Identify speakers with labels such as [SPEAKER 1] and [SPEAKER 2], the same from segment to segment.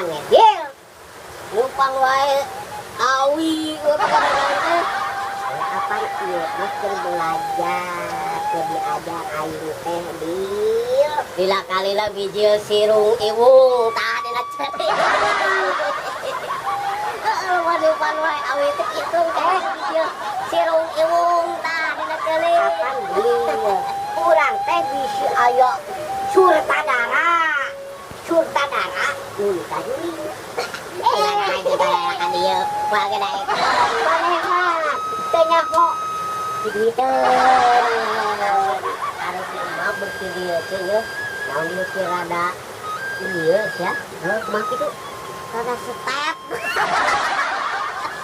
[SPEAKER 1] Mana dia? Numpang wae awi we pagawean teh. Ya apa ieu mah keur belajar, keur diajar aing teh, Dil. Lila kalila bijil sirung iwung tah dina ceuli. Heeh, waduh, wae awi teh kitu teh bijil sirung iwung tah dina ceuli. Apaan, Dil? Urang teh bisi aya surtadara. Surtadara nu tajuli. Eh, aja ka dieu. Moal ge daekeun. Maneh mah teu nyaho. Gitu. Harus mah beuki dieu teh ye. Naon beuki rada ieu sia. Heuh, kumaha kitu? Rada step.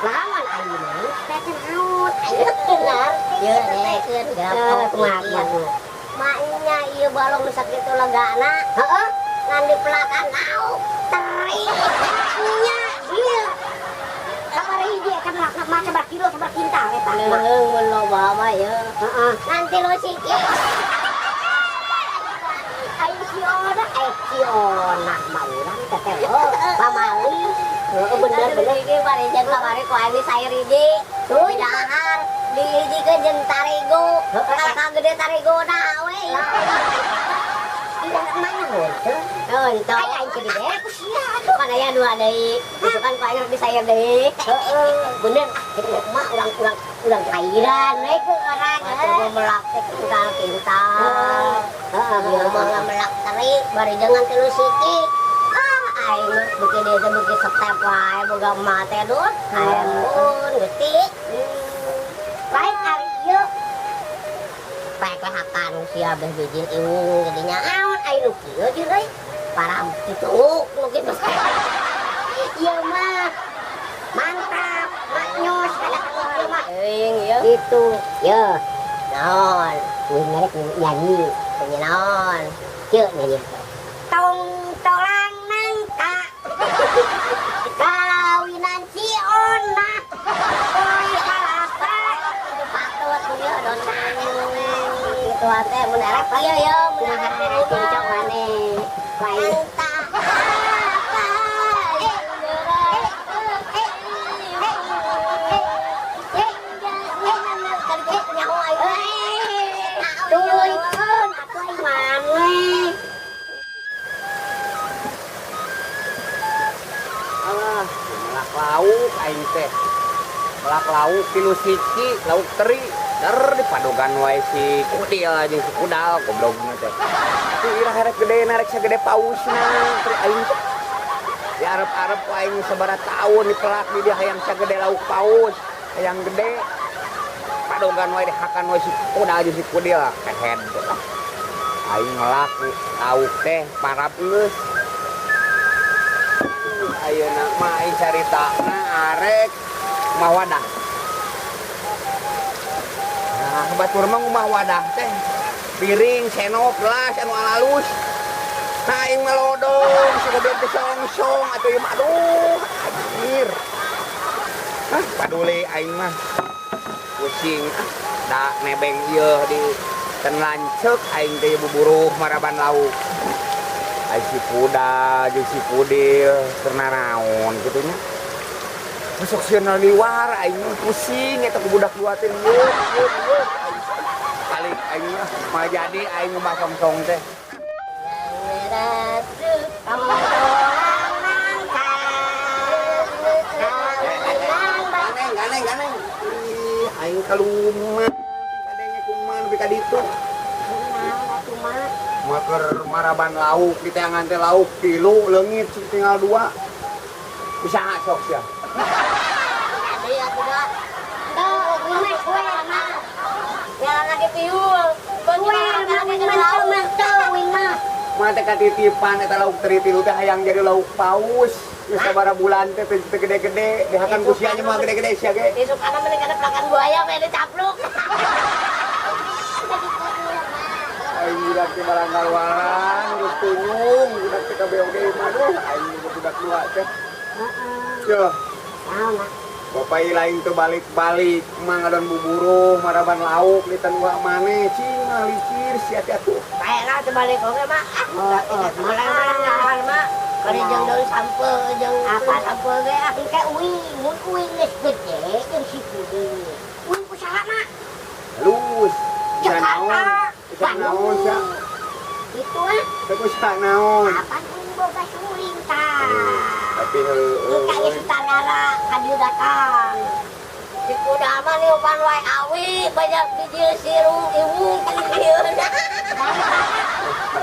[SPEAKER 1] Lawan ayeuna step teh naon? Ayeuna ngarti. Ye daekeun. Kumaha kumaha. Maknya ieu balong nu sakitu legana. Heeh. Ngan dipelakan lauk teri. Nya ieu.
[SPEAKER 2] Sabaraha hiji eta melak mah, sabaraha kilo, sabaraha kintal eta?
[SPEAKER 1] Leung mun loba mah ye.
[SPEAKER 2] Heeh.
[SPEAKER 1] Nanti lo siki.
[SPEAKER 2] Ayo si Ona, eh si Ona mah urang teh teh oh, pamali. Heeh, bener bener.
[SPEAKER 1] Iki bari jeung kamari ku aing sayur hiji.
[SPEAKER 2] Tuh.
[SPEAKER 1] Dahar dihijikeun jeung tarigu. Kalah ka gede tariguna we.
[SPEAKER 2] Tidak mana henteu.
[SPEAKER 1] Henteu.
[SPEAKER 2] Aya aing teh dibere ku sia atuh.
[SPEAKER 1] Kan aya dua deui. Itu kan ku aing rek disayur deui.
[SPEAKER 2] Heeh, bener. Itu mah urang urang urang cairan we ke urang.
[SPEAKER 1] Atuh melak teh kintal-kintal.
[SPEAKER 2] Heeh,
[SPEAKER 1] Ieu mah melak teri bari jangan tilu siki. Ah, aing mah beuki dieu teh beuki step wae boga emak teh dun. Ampun, Gusti.
[SPEAKER 2] Lain ari ieu.
[SPEAKER 1] Paek we hakan sia beh bijil iwung jadinya.
[SPEAKER 2] Naon aya nu kieu di euy?
[SPEAKER 1] Param dituuk nu kitu.
[SPEAKER 2] Ieu mah mantap, maknyos kada ieu mah.
[SPEAKER 1] Euing ieu.
[SPEAKER 2] Gitu. Yo,
[SPEAKER 1] Naon?
[SPEAKER 2] Uing ngarek nyanyi.
[SPEAKER 1] Nyanyi naon?
[SPEAKER 2] Kieu nyanyi. Tong tolang nangka. Kawinan si Ona. Oi kalapa.
[SPEAKER 1] Itu patut ieu don. Itu teh mun erek ieu ye mun erek di rumah.
[SPEAKER 2] Cocok maneh. Lain.
[SPEAKER 1] Entah apa yang berat. Kali kitu nyaho aing.
[SPEAKER 2] Tuluykeun atuh aing maneh.
[SPEAKER 3] Ah, melak lauk aing teh. Melak lauk tilu siki, lauk teri. Der di padogan wae si kudil jeung si kudal goblogna teh. Tuh ira rek gede rek sagede pausna teri aing teh. Di arep-arep ku aing sabaraha taun dipelak di dia hayang sagede lauk paus, hayang gede. Padogan wae dihakan wae si kudal jeung si kudil kehed. Aing ngelak lauk teh parap geus. Ayeuna mah aing caritana arek rumah wadah. Nah, batur mah rumah wadah teh piring, senok, gelas anu alalus. Nah, aing mah lodong, si goblok teh song-song atuh ieu mah aduh, anjir. Hah, paduli aing mah. Pusing ah, da nebeng ieu di ten lanceuk aing teh buburuh maraban lauk. Ai si kuda jeung si kudil keur naraon kitu nya. Masuk sieun liwar aing mah pusing eta ku budak dua teh lieur lieur lieur. Balik aing mah moal jadi aing ngumbah song-song teh.
[SPEAKER 1] Yang
[SPEAKER 2] Tong tolang nangka. Kawinan
[SPEAKER 3] Ganeng ganeng ganeng. Ih, aing kaluman kadenge kumaha nepi ka ditu.
[SPEAKER 2] Naon atuh mah?
[SPEAKER 3] Mah keur maraban lauk di teangan teh lauk tilu leungit tinggal dua. Bisa sok sia.
[SPEAKER 1] Ada ya tidak.
[SPEAKER 2] Tuh, mah kue mah.
[SPEAKER 1] Nyala lagi piul.
[SPEAKER 2] Kue mah menteu-menteu uing mah.
[SPEAKER 3] Mah teh katitipan eta lauk teri tilu teh hayang jadi lauk paus. Geus sabaraha bulan teh teu gede-gede, dihakan ku sia nya mah gede-gede sia ge.
[SPEAKER 1] Isukana mending ada pelakan buaya we dicapluk.
[SPEAKER 3] Aing budak teh barang-barang geus tunjung, budak teh kabeh oge mah aduh aing boga budak dua teh.
[SPEAKER 2] Heeh.
[SPEAKER 3] Yo,
[SPEAKER 2] Naon mah?
[SPEAKER 3] bapak lain teu balik-balik, mah ngadon buburuh maraban lauk di tanua maneh cing ngalicir sia teh atuh.
[SPEAKER 1] Bae lah teu balik oge mah.
[SPEAKER 2] Oh, oh,
[SPEAKER 1] Malang-malang nyahan mah. Bari jeung daun sampeu jeung
[SPEAKER 2] Apa?
[SPEAKER 1] Sampeu ge ah.
[SPEAKER 2] Engke uing, mun uing geus gede jeung si Puding. Uing usaha mah
[SPEAKER 3] Halus. Usaha naon?
[SPEAKER 2] Jakarta,
[SPEAKER 3] Usaha naon sia?
[SPEAKER 2] Bandung. Itu ah,
[SPEAKER 3] Teh usaha naon?
[SPEAKER 2] Kapan uing boga suling tah.
[SPEAKER 3] Tapi heueuh.
[SPEAKER 2] Kayak sutradara ka dieu datang.
[SPEAKER 1] Si kuda mah niupan wae awi banyak biji sirung iwung ieu.
[SPEAKER 2] Daripada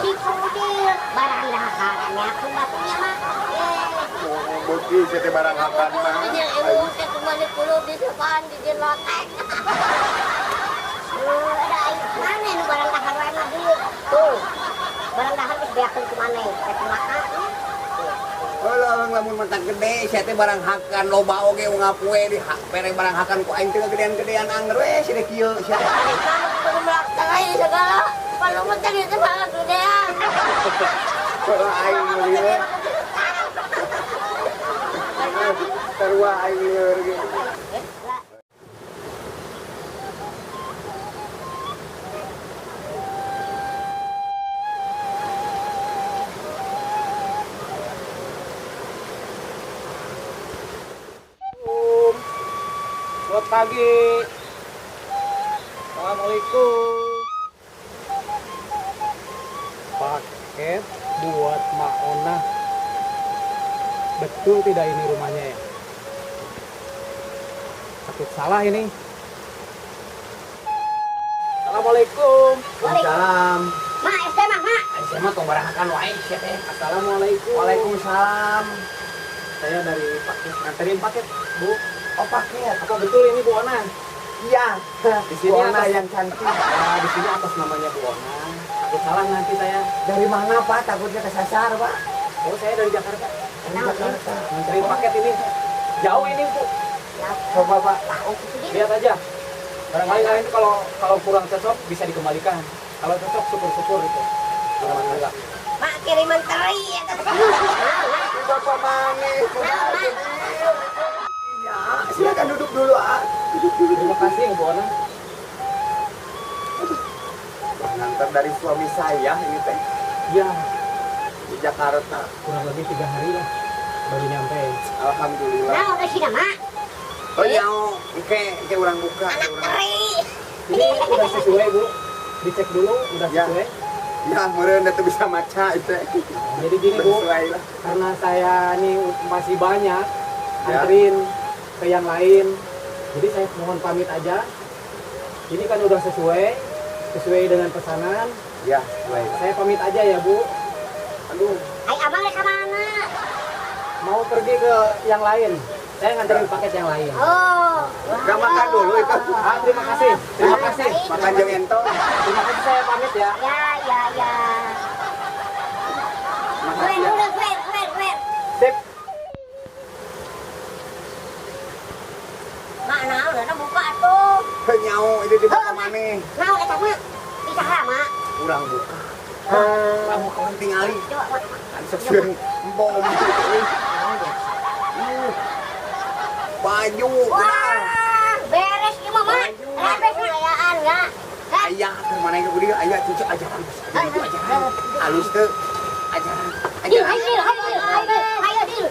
[SPEAKER 2] si Puding barang daharannya aku batunya mah. Eh,
[SPEAKER 3] Beuki sia teh barang hakan mah.
[SPEAKER 1] Jeung iwung teh kumaha kudu disepaan di lotek.
[SPEAKER 2] Eh, ada aing mana nu barang dahar wae mah dieu. Tuh. Barang dahar geus beakeun ku maneh. Rek kumaha?
[SPEAKER 3] Heuh, lamun mentak gede sia teh barang hakan loba oge unggal poe di hak pereng barang hakan ku aing teh gedean-gedean anger we sia teh kieu sia.
[SPEAKER 1] Ari mah kudu melak tengah segala. Kalau mah tadi teh malah gedean.
[SPEAKER 3] Heuh, aing lieur. Sarua aing lieur ge.
[SPEAKER 4] Selamat pagi. Assalamualaikum. Paket buat Mak Ona. Betul tidak ini rumahnya ya? Takut salah ini. Assalamualaikum.
[SPEAKER 3] Waalaikumsalam.
[SPEAKER 2] Mak, es teh mah, Mak.
[SPEAKER 3] Aing sia mah tong barang hakan wae sia teh.
[SPEAKER 4] Assalamualaikum.
[SPEAKER 3] Waalaikumsalam.
[SPEAKER 4] Saya dari paket nganterin paket, Bu.
[SPEAKER 3] Oh, paket.
[SPEAKER 4] Apa betul ini Bu Ona?
[SPEAKER 3] Iya.
[SPEAKER 4] Di sini
[SPEAKER 3] Bu Ona
[SPEAKER 4] atas,
[SPEAKER 3] yang cantik.
[SPEAKER 4] Nah, di sini atas namanya Bu Ona. Takut salah nanti saya.
[SPEAKER 3] Dari mana, Pak? Takutnya kesasar, Pak.
[SPEAKER 4] Oh, saya dari Jakarta.
[SPEAKER 3] Dari Jakarta.
[SPEAKER 4] Nganterin paket ini. Jauh ini, Bu.
[SPEAKER 3] Coba, Pak.
[SPEAKER 2] Tahu ku si
[SPEAKER 4] Lihat aja. Barangkali nanti kalau kalau kurang cocok bisa dikembalikan. Kalau cocok syukur-syukur itu. Alhamdulillah.
[SPEAKER 1] Mak kiriman teri ya.
[SPEAKER 3] Bapak manis. Ya, silakan duduk dulu, ah. Duduk dulu.
[SPEAKER 4] Terima kasih, Bu Ona.
[SPEAKER 3] Ngantar dari suami saya ini teh
[SPEAKER 4] Ya,
[SPEAKER 3] di Jakarta.
[SPEAKER 4] Kurang lebih 3 hari lah baru nyampe.
[SPEAKER 3] Alhamdulillah.
[SPEAKER 2] Nah, udah sih Mak.
[SPEAKER 3] Oh iya, oke, oke urang buka.
[SPEAKER 1] Anak
[SPEAKER 3] Urang.
[SPEAKER 1] teri.
[SPEAKER 4] Ini udah sesuai, Bu. Dicek dulu udah
[SPEAKER 3] Ya.
[SPEAKER 4] sesuai.
[SPEAKER 3] Ya, meureun teu bisa maca itu.
[SPEAKER 4] Jadi gini, Bu,
[SPEAKER 3] Sesuai lah.
[SPEAKER 4] Karena saya ini masih banyak
[SPEAKER 3] Ya.
[SPEAKER 4] anterin ke yang lain. Jadi saya mohon pamit aja. Ini kan udah sesuai, sesuai dengan pesanan.
[SPEAKER 3] Ya, sesuai. Pak.
[SPEAKER 4] Saya pamit aja ya, Bu.
[SPEAKER 3] Aduh,
[SPEAKER 2] Ai abang rek ka mana?
[SPEAKER 4] Mau pergi ke yang lain. Saya nganterin paket yang lain.
[SPEAKER 2] Oh.
[SPEAKER 3] Gak makan dulu itu.
[SPEAKER 4] Ah, terima kasih. Terima kasih.
[SPEAKER 3] Makan jeung entol.
[SPEAKER 4] Terima kasih, saya pamit ya.
[SPEAKER 2] Ya, ya, ya. Keren, udah keren, keren, keren.
[SPEAKER 4] Sip.
[SPEAKER 1] Mak naon udah buka tuh.
[SPEAKER 3] Nyau itu di bawah maneh.
[SPEAKER 2] Nah, eta mah bisa mak.
[SPEAKER 3] Urang buka. Kamu kawan tingali.
[SPEAKER 2] Coba, Mak.
[SPEAKER 3] Kan sok sieun bom gitu. Baju, udah.
[SPEAKER 2] Wah, beres ieu mah, Mak.
[SPEAKER 3] Baju.
[SPEAKER 2] Beres
[SPEAKER 1] Kayaan enggak?
[SPEAKER 3] Aya keur mana ke budi aya cucu ajaran. Ajaran ajaran. Halus teu. Ajaran.
[SPEAKER 2] Dil,
[SPEAKER 3] Ajaran.
[SPEAKER 2] ayo dil, ayo dil, ayo dil, ayo dil.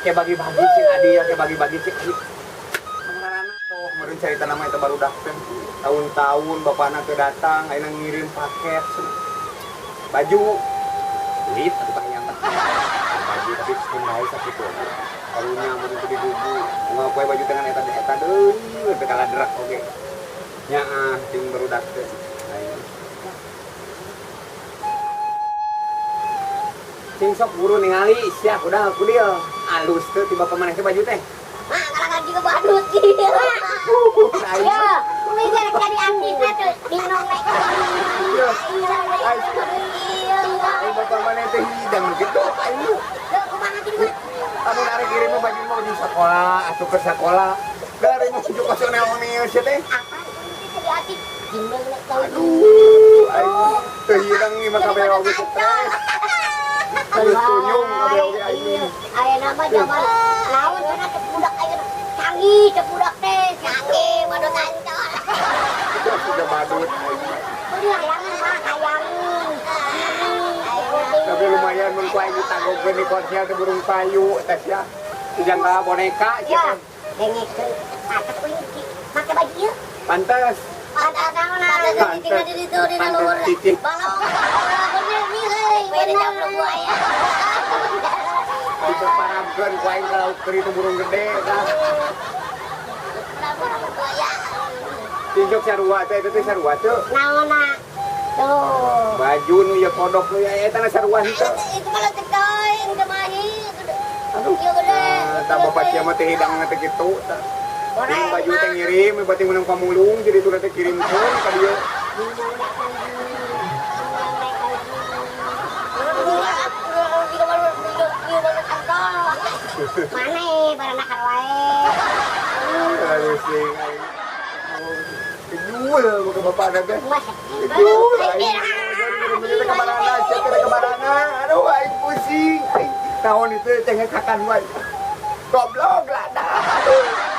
[SPEAKER 3] Kayak bagi-bagi cik adi ya, kayak bagi-bagi cik adi. Mengarana tuh, kemarin cerita nama itu baru datang. Tahun-tahun bapakna teu datang, ayeuna ngirim paket cenah. Baju duit atuh kahayang. Baju tapi sepundai sakitu. Karunya mun teu digugu. Unggal poe baju dengan eta eta deui, we kaladrak oge. Nyaah ting barudak teh. Aing. Cing sok buru ningali siap udah aku dia. Alus teu tiba bapak maneh teh baju teh.
[SPEAKER 1] Mak kalangan juga badut gitu.
[SPEAKER 3] Aing.
[SPEAKER 2] Ya, ini rek jadi artis tuh, bingung nek.
[SPEAKER 3] Iya.
[SPEAKER 2] Iya.
[SPEAKER 3] Aing bapak maneh teh hidang gitu aing.
[SPEAKER 2] Tuh, kumaha kieu, Mak?
[SPEAKER 3] Anu narik kirim mah baju mah baju sekolah, atuh ke sekolah. Dari mau tunjuk onel-onel sia teh.
[SPEAKER 2] Apa ini jadi artis? Bingung nek tau.
[SPEAKER 3] Aduh, aing teu hidang ieu mah kabeh oge stres. Aduh, senyum kabeh oge aing.
[SPEAKER 2] Aya nama zaman naon cenah cek budak ayeuna. Canggih cek budak teh.
[SPEAKER 1] Canggih badut ancol.
[SPEAKER 3] Sudah badut aing.
[SPEAKER 2] Beli hayangan mah hayangan.
[SPEAKER 3] Tapi Itu lumayan mun ku aing ditagogkeun di konser teh burung payu teh ya. Dijangka boneka
[SPEAKER 1] Ya,
[SPEAKER 3] sia.
[SPEAKER 1] dengekeun. Pantes kuing make baju ieu.
[SPEAKER 3] Pantes.
[SPEAKER 1] Pantes naon? Pantes cicing di ditu dina luhur.
[SPEAKER 3] Pantes cicing.
[SPEAKER 1] Balong. Bener nih, beda jamlong buaya.
[SPEAKER 3] Diperparabkeun ku aing ka lauk itu burung gede tah.
[SPEAKER 1] Burung buaya.
[SPEAKER 3] Tinjok sarua teh itu teh sarua teu.
[SPEAKER 1] Naonna? Tuh.
[SPEAKER 3] Baju nu ieu kodok nu ieu eta na sarua henteu.
[SPEAKER 1] Itu malah cek kemahi.
[SPEAKER 3] Aduh.
[SPEAKER 1] Ieu gede.
[SPEAKER 3] Tah bapak sia mah teh hidang teh kitu tah. Ini baju teh ngirim, berarti menang pamulung, jadi itu teh kirimkeun ka dieu.
[SPEAKER 1] Mana baranakan wae.
[SPEAKER 3] Aduh sing aing. Kejul ke bapak teh.
[SPEAKER 1] Mas.
[SPEAKER 3] Kejul aing. Bener kamarana, sia teh kamarana. Aduh aing pusing. Aing naon itu cengekakan wae. Goblok lah dah. Aduh.